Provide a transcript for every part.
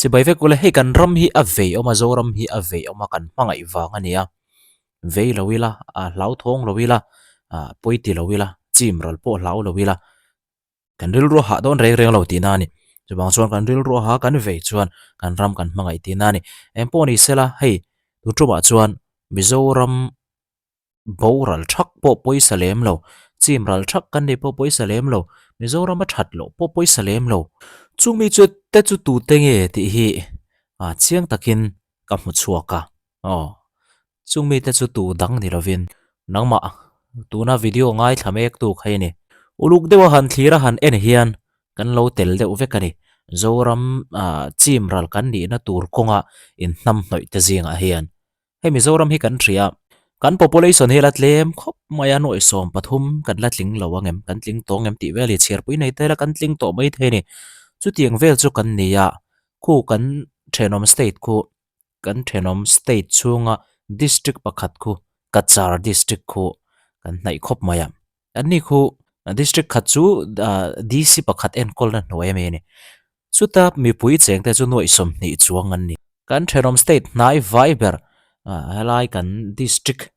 Chibai vek ula hei kan ram hi a vei awm a Zoram hi a vei awm a kan hmangaih vang a ni a, vei lo ila ah hlauthawng lo ila ah pawi ti lo ila chim ral pawh hlau lo ila kan rilru a hah dawn reng reng lo tihna a ni. Chuvang chuan kan rilru a ha kan vei chuan kan ram kan hmangaih tihna a ni. Eng pawh ni sela hei tun tumah chuan Mizoram Boral thak pawh pawisa lem lo, chim ral thak kan nei pawh pawisa lem lo, Mizoram a that loh pawh pawisa lem lo. Chung mi chu te chu tute nge tih hi ah chiang takin ka hmu chhuak a, aw chung mite chu tu dang ni lovin nangmah tuna video ngaithla mek tu kha i ni. Uluk deuha han thlir a han en hian kan lo tel deuh vek a ni. Zoram ah chim ral kan nihna tur kawnga inhnamhnawih te zingah hian Hei Mizoram hi kan hria, kan population hi a la tlem khawp mai a, nuaih 13 kan la tling lo ang em, kan tling tawh ang em tih vel hi chhiarpui nei ta ila kan tling tawh mai thei a ni. Chutiang vel chu kan ni a, khu kan thenawm state khu, kan thenawm state chhunga district pakhat khu Cachar district khu kan hnaih khawp mai a. An ni khu district khat chu DC pakhat enkawlna hnuai a mi a ni. Chuta mipui chengte chu nuaih 20 chuang an ni. Kan thenawm state hnai vai ber helai kan district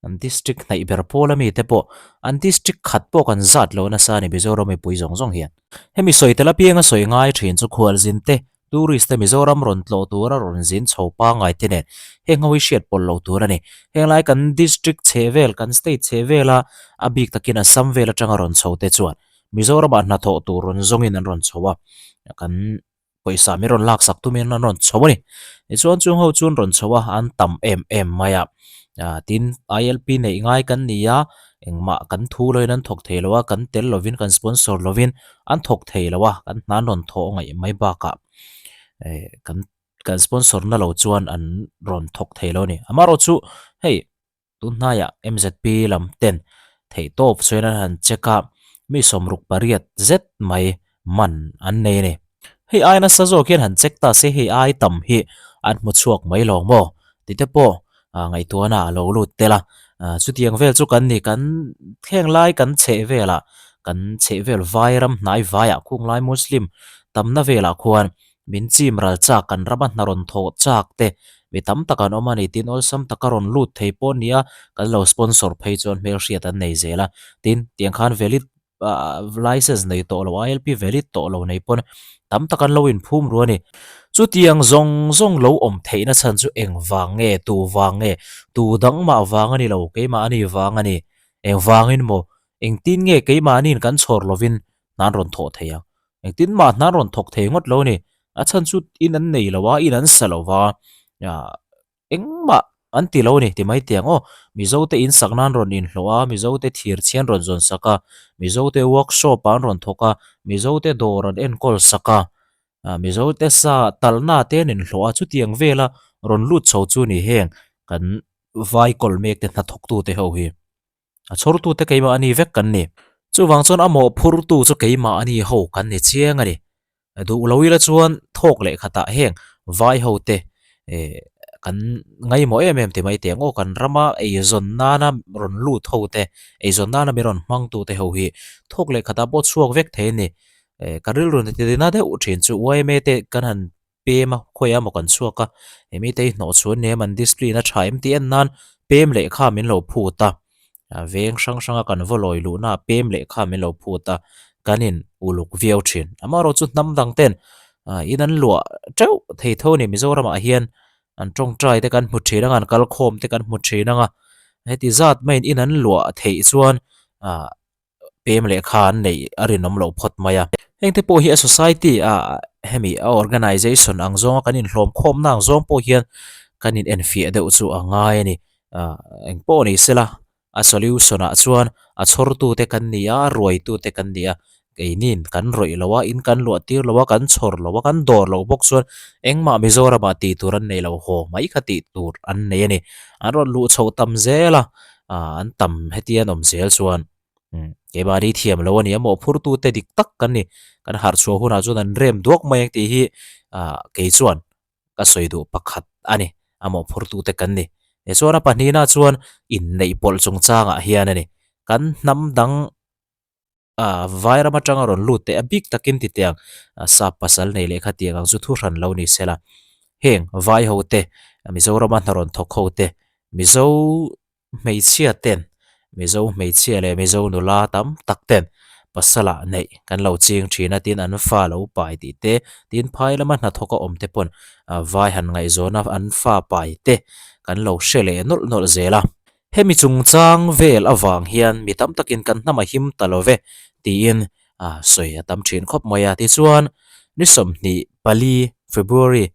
an district hnaih ber pawl a mi te pawh an district khat pawh kan zat lo nasa a ni Mizoram mipui zawng zawng hian. Hemi sawi tel apianga sawi ngai thin chu khualzin te Tourist te Mizoram rawn tlawh tura rawn zin chho pangngai te nen heng ho hi hriat pawlh loh tur a ni. Henglai kan district chhe vel, kan state chhe vela a bik takin Assam vel atanga rawn chho te chuan Mizoramah hnathawh tur rawn zawngin an rawn chho a, kan pawisa min rawn laksak tumin an rawn chho a ni. Tichuan chung ho chu an rawn chho a, an tam em em mai a. Tin, ILP neih ngai kan ni a, engmah kan thu loin an thawk thei lo a, kan tel lovin kan sponsor lovin an thawk thei lo a, kan hna an rawn thawh ngaih mai bakah eh kan kan sponsor na lo chuan an rawn thawk thei lo a ni. Amaherawhchu hei tun hnaiah M_Z_P lam ten theihtawp sawiin an han check a, mi 68 zet mai man an nei a ni. Hei ai nasa zawk hian han check ta se hei ai tam hi an hmu chhuak mai lo maw ti te pawh ngaihtuahna a lo lut tel a. Chutiang vel chu kan ni kan heng lai kan chheh velah kan chheh vel vai ram hnai vaiah khung lai muslim tamna velah khuan min chim ral chak kan rama hna rawn thawh chak te mi tam tak an awm a ni tin awlsam taka rawn lut thei pawh a ni a kan lo sponsor phei chuan hmelhriat an nei zel a tin tiang khan valid License nei tawh lo, ILP valid tawh lo nei pawn tam tak an lo inphum ru a ni. Chutiang zawng zawng lo awm theihna chhan chu eng vang nge, tu vang nge, tu dang mah vang a ni lo, keimah a ni vang a ni. Eng vangin maw? Engtin nge keimahniin kan chhawr lovin hna an rawn thawh thei ang? Engtin mah hna an rawn thawk thei ngawt lo a ni. A chhan chu in an nei lo a, in an sa lo va, Engmah an ti lo a ni ti mai teh ang aw. Mizo te in sak nan rawn inhlawh a, Mizo te thir chhian rawn zawn sak a, Mizo te workshop ah an rawn thawk a, Mizo te dawr an enkawl sak a, Mizo te sa talna te an inhlawh a, chutiang vela rawn lut chho chu ni heng kan vai kawl mek te hnathawktu te ho hi. A chhawrtu te keimah a ni vek kan ni. Chuvang chuan a mawhphurtu chu keimah a ni ho kan ni chiang a ni. Duh lo ila chuan thawk leh khatah heng vai ho te eh kan ngaimawh em em ti mai teh ang aw kan rama eizawn nana rawn lut ho te eizawn nana mi rawn hmang tu te ho hi thawk leh khatah pawh chhuak vek thei a ni. Eh ka rilru na ti na deuh thin chu yma te kan han pem a khawiah emaw kan chhuak a he mite hi hnawh chhuan ni em an discipline a tha em tih en nan pem lehkha min lo phut a veng hrang hrang a kan vaw lawi luhna ah pem lehkha min lo phut a kan in uluk viau thin amaherawh chu hnam dang ten in an luah teuh thei tho a ni Mizoram ah hian an tawngtai te kan hmu thin ang a an kalkhawm te kan hmu thin ang a heti zat maiin in an luah theih chuan ah pem lehkha an neih a rinawm loh phawt mai a. Heng te pawh hi a society a hemi a organization ang zawnga kan inhlawm khawmna ang zawng pawh hian kan in enfiah deuh chu a ngai a ni. Ah eng pawh ni sela a solution ah chuan a chhawrtu te kan ni a, a ruaitu te kan ni a, keinin kan rawih lo a, in kan luah tir lo a, kan chhawr lo a, kan dawr loh bawk chuan engmah Mizoramah tih tur an nei lo haw mai kha tih tur an nei a ni. An rawn luh chhoh tam zel a. ah an tam heti an awm zel chuan umm keimahni thiam lo a ni a mawhphurtu te dik tak kan ni kan harh chhuah hunah chuan an rem duak mai ang tih hi ah kei chuan ka sawi duh pakhat a ni a mawhphurtu te kan ni tichuan a pahnihna chuan inneih pawlh chungchangah hian a ni kan hnam dang. Vai ram atanga rawn lut teh a bik takin ti tiang sap pasal nei leh kha tiang ang chu thu hran lo ni sela. Heng vai ho te, Mizorama hna rawn thawk ho te, Mizo hmeichhia ten, Mizo hmeichhia leh Mizo nula tam tak ten pasala neih kan lo ching thin a tin an fa lo pai tih te, tin phai lama hnathawk a awm te pawn vai han ngaihzawna an fa pai te kan lo hre leh nawlh nawlh zel a. Hemi chungchang vel avang hian mi tam takin kan hnam a him ta lo ve tiin sawi a tam thin khawp mai a. Tichuan, ni 24 February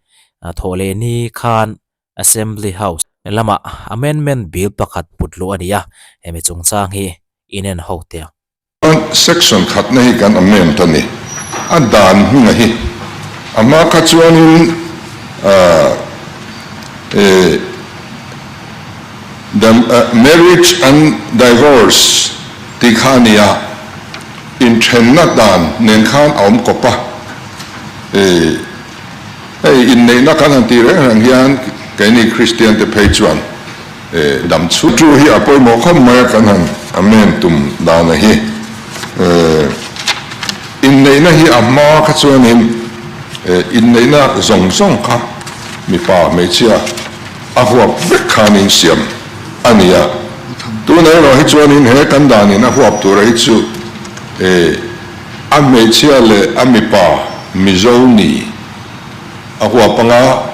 thawhleh ni khan Assembly House lamah Amendment Bill pakhat put luh a ni a, hemi chungchang hi inen ho teh ang. Section khatna hi kan amend a ni. A dan hminga hi a hma kha chuanin the marriage and divorce tih kha a ni a, inthenna dan nen khan a awm kawp a. Hei inneihna kan han tih reng reng hian keini Kristian te phei chuan dam chhut chu hi a pawimawh khawp mai a kan han amen tum dan a hi. Inneihna hi a hma kha chuanin inneihna zawng zawng kha mipa hmeichhia a huap vek khanin siam a ni a. Tunah erawh hi chuanin he kan danin a huap tura hi chu a hmeichhia leh a mipa Mizo ni a huap anga,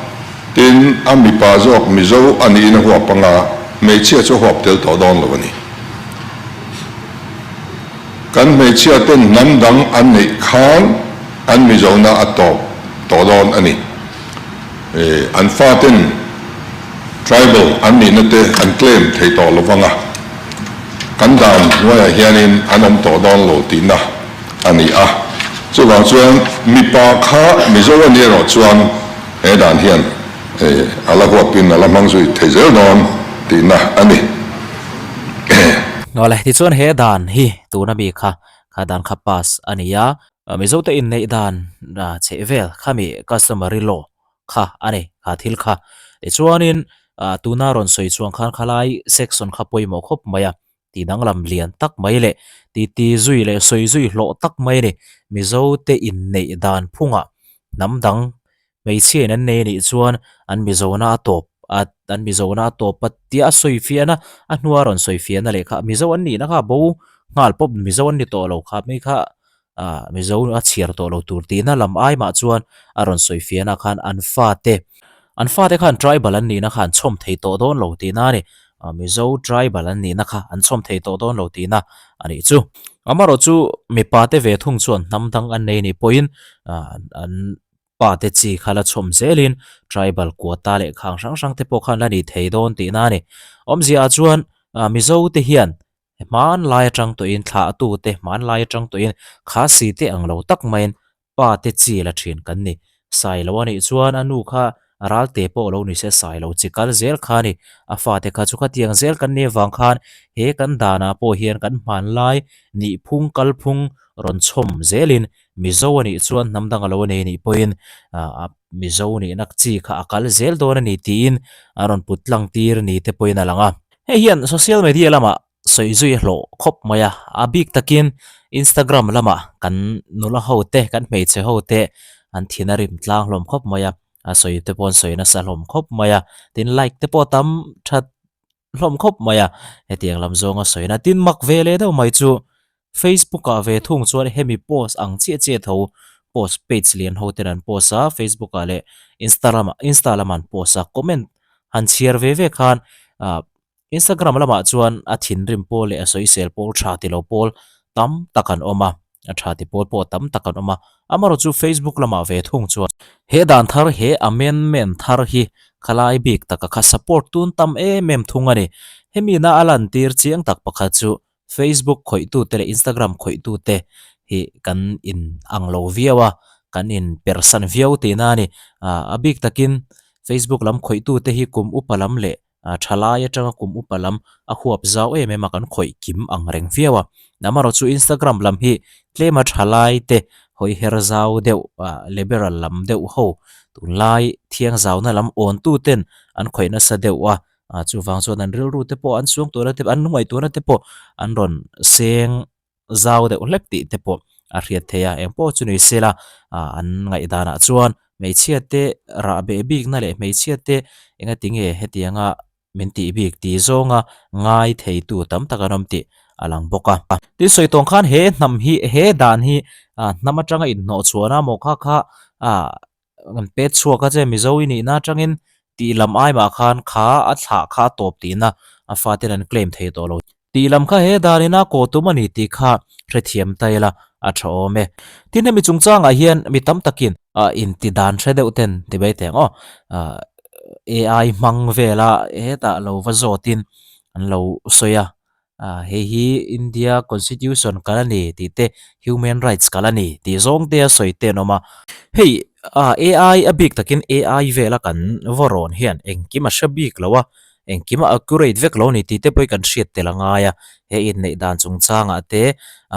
tin a mipa zawk Mizo a niin a huap anga, hmeichhia chu a huap tel tawh dawn lo a ni. Kan hmeichhia ten hnam dang an neih khan an Mizona a tawp tawh dawn a ni. An faten tribal an nihna te an claim thei tawh lo vang a, kan dan hnuaiah hianin an awm tawh dawn lo tihna a ni a. Chuvang chuan mipa kha Mizo a nih erawh chuan he dan hian a la huapin a la hmang zui thei zel dawn tihna a ni. Awle, tichuan he dan hi tuna mi kha kha dan kha pass a ni a. Mizote inneih dan chheh vel khami customary law kha a ni, kha thil kha. Tichuanin tuna rawn sawi chhuang khan khalai section kha pawimawh khawp mai a, ti danglam lian tak mai leh titi zui leh sawi zui hlawh tak mai a ni. Mizote inneih dan phungah hnam dang hmeichhia in an nei anih chuan an Mizona a tawp a, an Mizona a tawp a tia a sawi fiahna a hnua rawn sawi fiahna leh kha Mizo an nihna kha a bo nghal pawp Mizo an ni tawh lo kha mai kha ah Mizo a chhiar tawh lo tur tihna lam ai mah chuan a rawn sawi fiahna khan an fate an fate khan tribal an nihna kha an chhawm thei tawh dawn lo tihna a ni ah Mizo tribal an nihna kha an chhawm thei tawh dawn lo tihna a nih chu. Amaherawh chu mipa te ve thung chuan hnam dang an nei nih pawhin ah an pa te chi kha la chhawm zelin tribal quota leh khang hrang hrang te pawh khan la ni thei dawn tihna a ni. Awmzia ah chuan ah Mizo te hian Hmanlai atang tawhin thlahtu te, hmanlai atang tawhin Khasi te ang lo tak maiin pa te chi la thin kan ni. Sailo a nih chuan a nu kha ralte pawh lo ni se Sailo chi kal zel kha a ni. A fate kha chu khatiang zel kan nih avang khan he kan danah pawh hian kan hmanlai nihphung kalphung rawn chhawm zelin Mizo a nih chuan hnam dang a lo nei nih pawhin Mizo nihna chi kha a kal zel dawn a ni tiin a rawn put tlang tir ni te pawhin a lang a. Hei hian social media lamah sawi zui a hlawh khawp mai a, a bik takin Instagram lamah kan nula ho te, kan hmeichhe ho te an thin a rim tlang hlawm khawp mai a, a sawi te pawh an sawi nasa hlawm khawp mai a, tin like te pawh a tam that hlawm khawp mai a, hetiang lam zawnga sawina tin mak ve leh deuh mai chu Facebook ah ve thung chuan hemi post ang chiah chiah tho post page lian ho ten an post a, Facebook ah leh Insta lamah Insta lamah an post a, comment han chhiar ve ve khan ah Instagram lamah chuan a thinrim pawl leh a sawisel pawl tha ti lo pawl tam tak an awm a, a tha ti pawl pawh tam tak an awm a, amaherawh chu Facebook lamah ve thung chuan he dan thar he amendment thar hi khalai bik taka kha support tun tam em em thung a ni. Hemi na a lantir chiang tak pakhat chu Facebook khawihtute leh Instagram khawihtute hi kan in ang lo viau a, kan in persan viau tihna a ni. A bik takin Facebook lam khawihtute hi kum upa lam leh thalai atanga kum upa lam a huap zau em em a, kan khawih kim ang reng viau a. Amaherawh chu Instagram lam hi tlema thalai te hawi her zau deuh, liberal lam deuh ho tunlai thiang zauna lam awntu ten an khawih nasa deuh a, Ah chuvang chuan an rilru te pawh an suang tur a te an lungaih tur a te pawh an rawn seng zau deuh hlek tih te pawh a hriat theih a, eng pawh chu ni sela an ngaihdanah chuan hmeichhia te rah beh bikna leh hmeichhia te engatinge hetianga min tih bik tih zawnga ngai theitu tam tak an awm tih a lang bawk a. Tin sawi tawng khan he hnam hi he dan hi hnam atanga inhnawh chhuahna maw kha kha Kan pet chhuak a che Mizo i nihna atangin tih lam ai mah khan kha a thlah kha a tawp tihna a faten an claim thei tawh lo. Tih lam kha he danin a kaw tum a ni tih kha hrethiam ta ila a tha awm e. Tin hemi chungchangah hian mi tam takin inti dan hre deuh ten ti mai teh ang aw AI hmang vela hetah lo va zawtin an lo sawi a. Ah hei hi India constitution kal a ni tih te human rights kal a ni tih zawng te a sawi te an awm a. Hei ah AI a bik takin AI vela kan va rawn hian engkim a hre bik lo a, engkim a accurate vek lo a ni tih te pawh hi kan hriat tel a ngai a. He inneih dan chungchangah te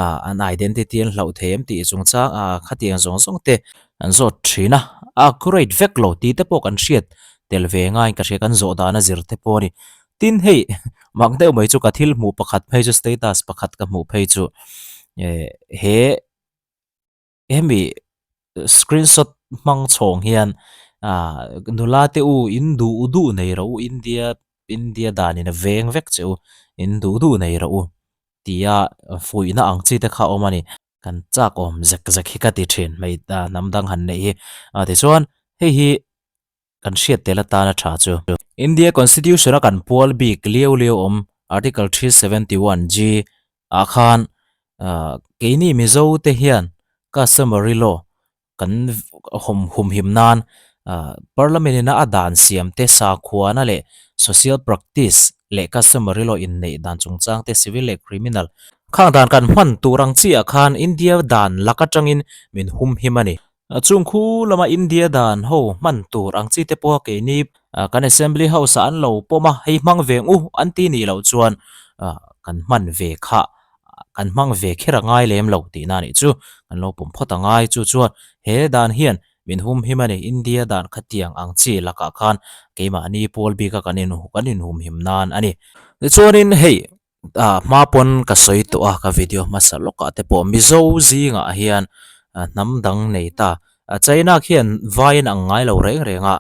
ah an identity an hlauh thei em tih chungchang ah khatiang zawng zawng te an zawt thin a, a accurate vek lo tih te pawh kan hriat tel ve ngaiin ka hria kan zawh dan a zir te pawh a ni. Tin hei mak deuh mai chu ka thil hmuh pakhat phei chu status pakhat ka hmuh phei chu eh he hemi screenshot hmang chhawng hian ah nula te u in duh duh nei rawh u India India danin a veng vek che u in duh duh nei rawh u tia fuihna ang chi te kha a awm a ni. Kan chak awm zek zek hi ka ti thin hmei hnam dang han neih hi ah tichuan hei hi. Kan hriat tel atana tha chu. India Constitution a kan pual bik liau liau awm Article 371 G ah khan keini Mizo te hian customary law kan humhim nan Parliament ina a dan siam te sakhuana leh social practice leh customary law inneih dan chungchang te civil leh criminal khang dan kan hman tur ang chiah khan India dan lak atangin min humhim a ni. Chung khu lama India dan ho hman tur ang chi te pawha keini kan Assembly House ah an lo pawm a, hei hmang ve ang u an ti nih loh chuan kan hman ve kha kan hmang ve kher a ngai lem lo tihna a nih chu kan lo pawm phawt a ngai. Chu chuan he dan hian min humhim a ni, India dan khatiang ang chi lakah khan keimahni pawl bika kan kan inhumhim nan a ni. Tichuanin hei Ah hma pawn ka sawi tawh a ka video hmasa lawkah te pawh Mizo zingah hian hnam dang nei ta China khian vai an ang ngai lo reng reng a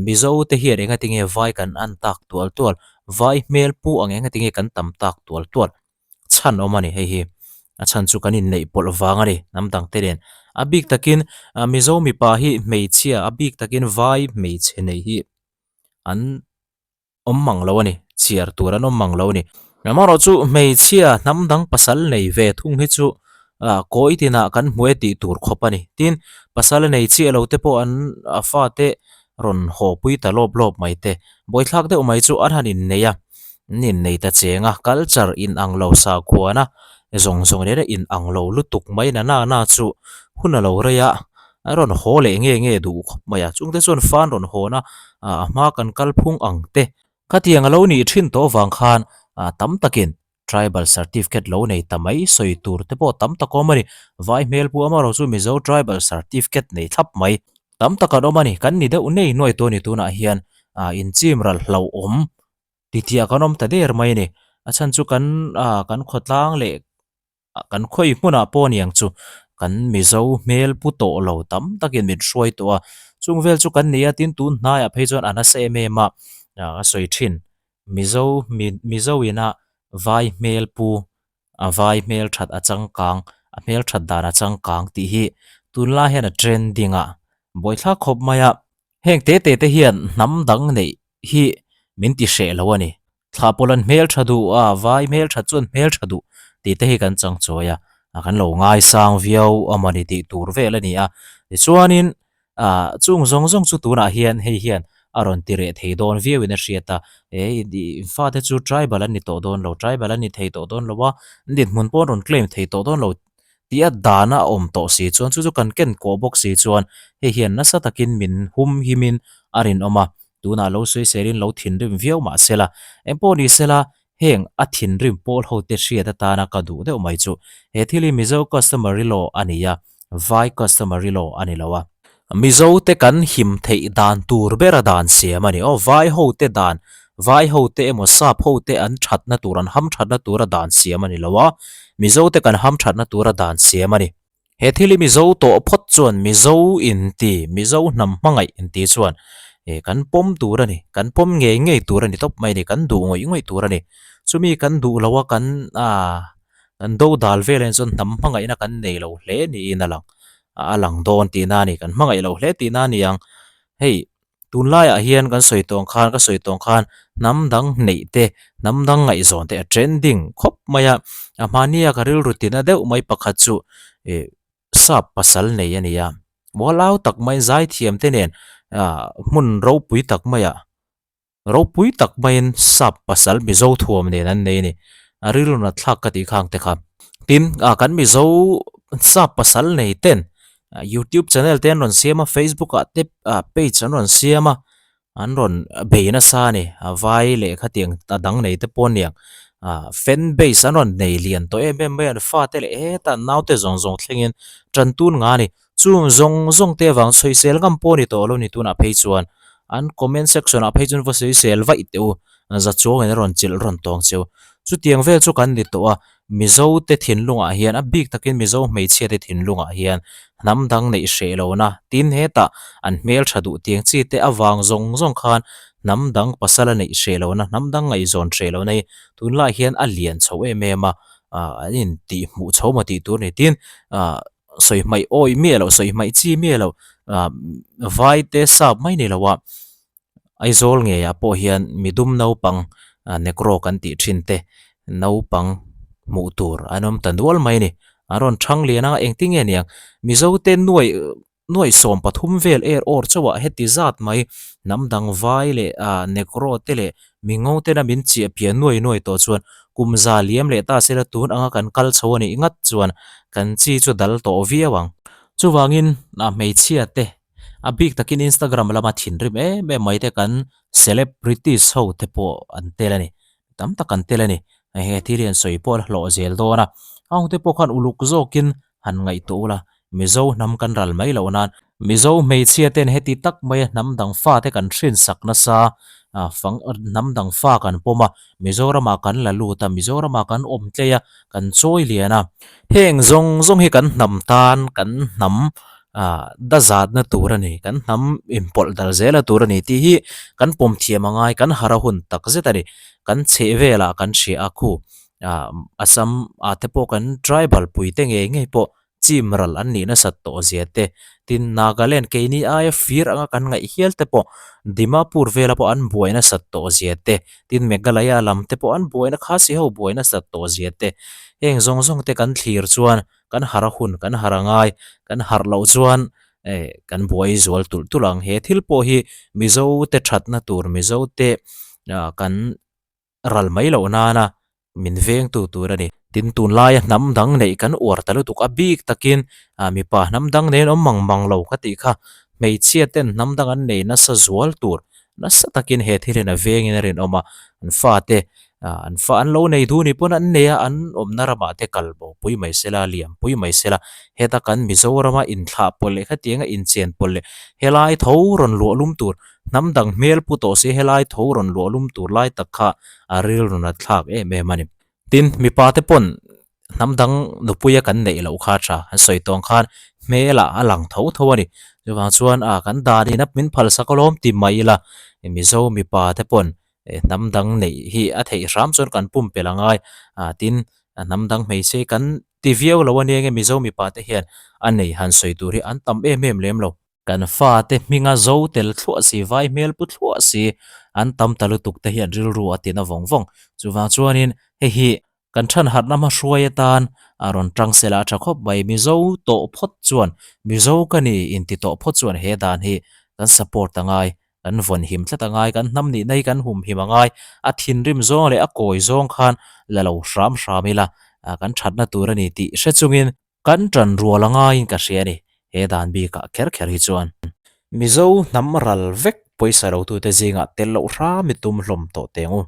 Mizo te hian enga tinge vai kan an tak tual tual vai hmel pu ang enga tinge kan tam tak tual tual chhan awm a ni hei hi a chhan chu kan inneih pawlh vang a ni hnam dang te nen a bik takin Mizo mipa hi hmeichhia a bik takin vai hmeichhe nei hi an. awm mang lo a ni, chhiar tur an awm mang lo a ni. Amaherawh chu hmeichhia hnam dang pasal nei ve thung hi chu ah kawi tinah kan hmu e tih tur khawp a ni. Tin, pasal a nei chiah lo te pawh an a fate rawn haw pui ta lawp lawp mai te. Buaithlak deuh mai chu an han innei a, an innei ta cheng a, culture inang lo sakhuana zawng zawng nena inang lo lutuk mai na na na chu hun a lo rei a, A rawn haw leh nge nge duh khawp mai a, chungte chuan fan rawn hawn a, a hma kan kal phung ang te. Khatiang a lo nih thin tawh avang khan tam takin tribal certificate lo nei ta mai sawi tur te pawh tam tak awm a ni. Vai hmel pu amaherawh chu Mizo tribal certificate nei thlap mai tam tak an awm a ni. Kan ni deuh nei nuai tawh a ni tunah hian inchim ral hlauhawm titiah kan awm ta der mai a ni. A chhan chu kan kan khawtlang leh Kan khawi hmunah pawh aniang chu kan Mizo hmel pu tawh lo tam takin min hruai tawh a, chung vel chu kan ni a, tin tun hnaiah phei chuan a nasa em em a, a sawi thin. Mizo Mizo ina vai hmel pu, a vai hmel that a changkang, a hmel that dan a changkang tih hi tunlai hian a trending a, buaithlak khawp mai a. Heng te te te hian hnam dang neih hi min ti hreh lo a ni. Thla pawlh an hmel tha duh a, vai hmel that chuan hmel tha duh tih te hi kan chang chawi a, kan lo ngaisang viau a mawni tih tur vel a ni a. Tichuanin ah chung zawng zawng chu tunah hian hei hian a rawn ti reh thei dawn viau in a hriat a, he fate chu tribal an ni tawh dawn lo, tribal an ni thei tawh dawn lo a, an dinhmun pawh an rawn claim thei tawh dawn lo tih a dana a awm tawh si chuan chu chu kan ken kawh bawk si chuan hei hian nasa takin min hum himin a rinawm a. Tunah lo sawiselin lo thinrim viau mah sela, engpawh ni sela, heng a thinrim pawl hote hriat atana ka duh deuh mai chu he thil hi Mizo customary law a ni a, Vai customary law a ni lo a. Mizo te kan him theih dan tur bera dan siam a ni aw, Vai hote dan Vai ho te emaw sap ho te an thatna tur an ham thatna tura dan siam a ni lo a, Mizo te kan ham thatna tura dan siam a ni. He thil hi Mizo tawh phawt chuan Mizo inti, Mizo hnam hmangaih inti chuan eh kan pawm tur a ni, kan pawm ngei ngei tur a ni tawp mai a ni, kan duh ngawih ngawih tur a ni. Chumi kan duh lo a kan ah kan do dal vel ah chuan hnam hmangaihna kan nei lo hle niin a lang, a lang dawn tihna a ni, kan hmangaih lo hle tihna a ni ang. Hei. Tunlaiah hian kan sawi tawng khan ka sawi tawng khan hnam dang neih te hnam dang ngaihzawn te a trending khawp mai a, a hmahnia ka rilru tina deuh mai pakhat chu ih sap pasal nei a ni a, mualau tak mai zaithiam te nen ah hmun ropui tak maiah ropui tak maiin sap pasal mizo thuam nen an nei a ni, a rilru nat thlak ka tih khang te kha. Tin ah kan mizo sap pasal nei ten Youtube channel te an rawn siam a Facebook ah te ah page an rawn siam a an rawn bei nasa a ni a vai leh khatiang a dang nei te pawh aniang ah fan base an rawn nei lian tawh em em mai a an fate leh hetah an naute zawng zawng thlengin tan tun nga a ni chung zawng zawng te avang sawisel ngam pawh a ni tawh lo a ni tunah phei chuan an comment section ah phei chuan va sawisel vaih teh u za chuangin a rawn chilh rawn tawng cheu chutiang vel chu kan ni tawh a. Mizo te thinlungah hian a bik takin Mizo hmeichhia te thinlungah hian hnam dang neih hreh lohna tin hetah an hmeltha duh tiang chi te avang zawng zawng khan hnam dang pasala neih hreh lohna hnam dang ngaihzawn hreh lohna hi tunlai hian a lian chho em em a ah an intih hmuh chho maw tih tur a ni tin ah sawi hmaih awih miah loh sawi hmaih chi miah loh ah vai te sap mai ni lo a. Aizawl ngeiah pawh hian midum naupang negro kan tih thin te naupang hmuh tur an awm ta nual mai a ni. An rawn thang lian a, engtin nge niang Mizo te nuaih nuaih 13 vel er awr chauh ah heti zat mai hnam dang vai leh ah negro te leh mingo tena min chiah pian nuai nuai tawh chuan kum za liam leh ta sela tun anga kan kal chho a nih ngat chuan kan chi chu dal tawh viau ang. Chuvangin ah hmeichhia te A bik takin Instagram lama thinrim em em mai te kan celebrities ho te pawh an tel a ni. Tam tak an tel a ni. Hei thil hi an sawi pawh a hlawh zel dawn a. A hungte pawh khan uluk zawkin han ngaihtuah ula, Mizo hnam kan ral mai loh nan. Mizo hmeichhia ten heti tak maia hnam dang fate kan hrinsak nasa, fang hnam dang fa kan pawm a, Mizoramah kan la lut a, Mizoramah kan awm tlei a, kan chawi lian a. Heng zawng zawng hi kan hnam tan kan hnam ah da zatna tur a ni kan hnam inpawlh dal zela tur a ni tih hi kan pawm thiam a ngai kan har a hun tak zet a ni kan chheh velah kan hria a khu ah Assam ah te pawh kan tribal pui te ngei ngei pawh chim ral an nih nasat tawh zia te tin Nagaland keini aia fir anga kan ngaih hial te pawh Dimapur vela pawh an buai nasat tawh zia te tin Meghalaya lam te pawh an buaina Khasi ho buai nasat tawh zia te heng zawng zawng te kan thlir chuan kan harh a hun kan harh a ngai kan harh loh chuan eh kan buai zual tulh tulh ang he thil pawh hi Mizo te thatna tur Mizo te ah kan ral mai loh nana min veng tu tur a ni. Tin tunlaia hnam dang neih kan uar ta lutuk a bik takin ah mipa hnam dang nen awm mang mang lo ka tih kha hmeichhia ten hnam dang an nei nasa zual tur nasa takin he thil hian a vengin a rinawm a an fate ah an fa an lo nei duh ni pawn an nei a an awmna ramah te kal bo pui mai sela liam pui mai sela heta kan Mizorama inthlah pawlh leh khatianga inchen pawlh leh helai tho rawn luah lum tur hnam dang hmel pu tawh si helai tho rawn luah lum tur lai tak kha a rilru nat thlak em em a ni. Tin, mipa te pawn hnam dang nupuia kan neih loh kha tha an sawi tawng khan hmelah a lang tho tho a ni. Chuvang chuan a kan danin a min phalsak alawm ti mai ila Mizo mipa te pawn hnam dang neih hi a theih hram chuan kan pumpelh a ngai. Tin, hnam dang hmeichhe kan ti viau lo a nia nge Mizo mipa te hian a nei han sawi tur hi an tam em em lem lo. Kan fate hminga zo tel thluah si, vai hmel pu thluah si an tam ta lutuk te hian rilru a tina vawng vawng. Chuvang chuanin hei hi kan thanharhna hmahruai atan a rawn tang sela a tha khawp mai. Mizo tawh phawt chuan, Mizo ka ni inti tawh phawt chuan he dan hi kan support a ngai, kan vawn him tlat a ngai, kan hnam nihna hi kan hum him a ngai. A thinrim zawng leh a kawi zawng khan la lo hram hram ila, kan thatna tur a ni tih hre chungin Kan ṭan rual a ngaiin ka hria a ni, he dan bikah kher kher hi chuan. Mizo hnam ral vek pawisa lotute zingah tel loh hram i tum hlawm tawh teng u.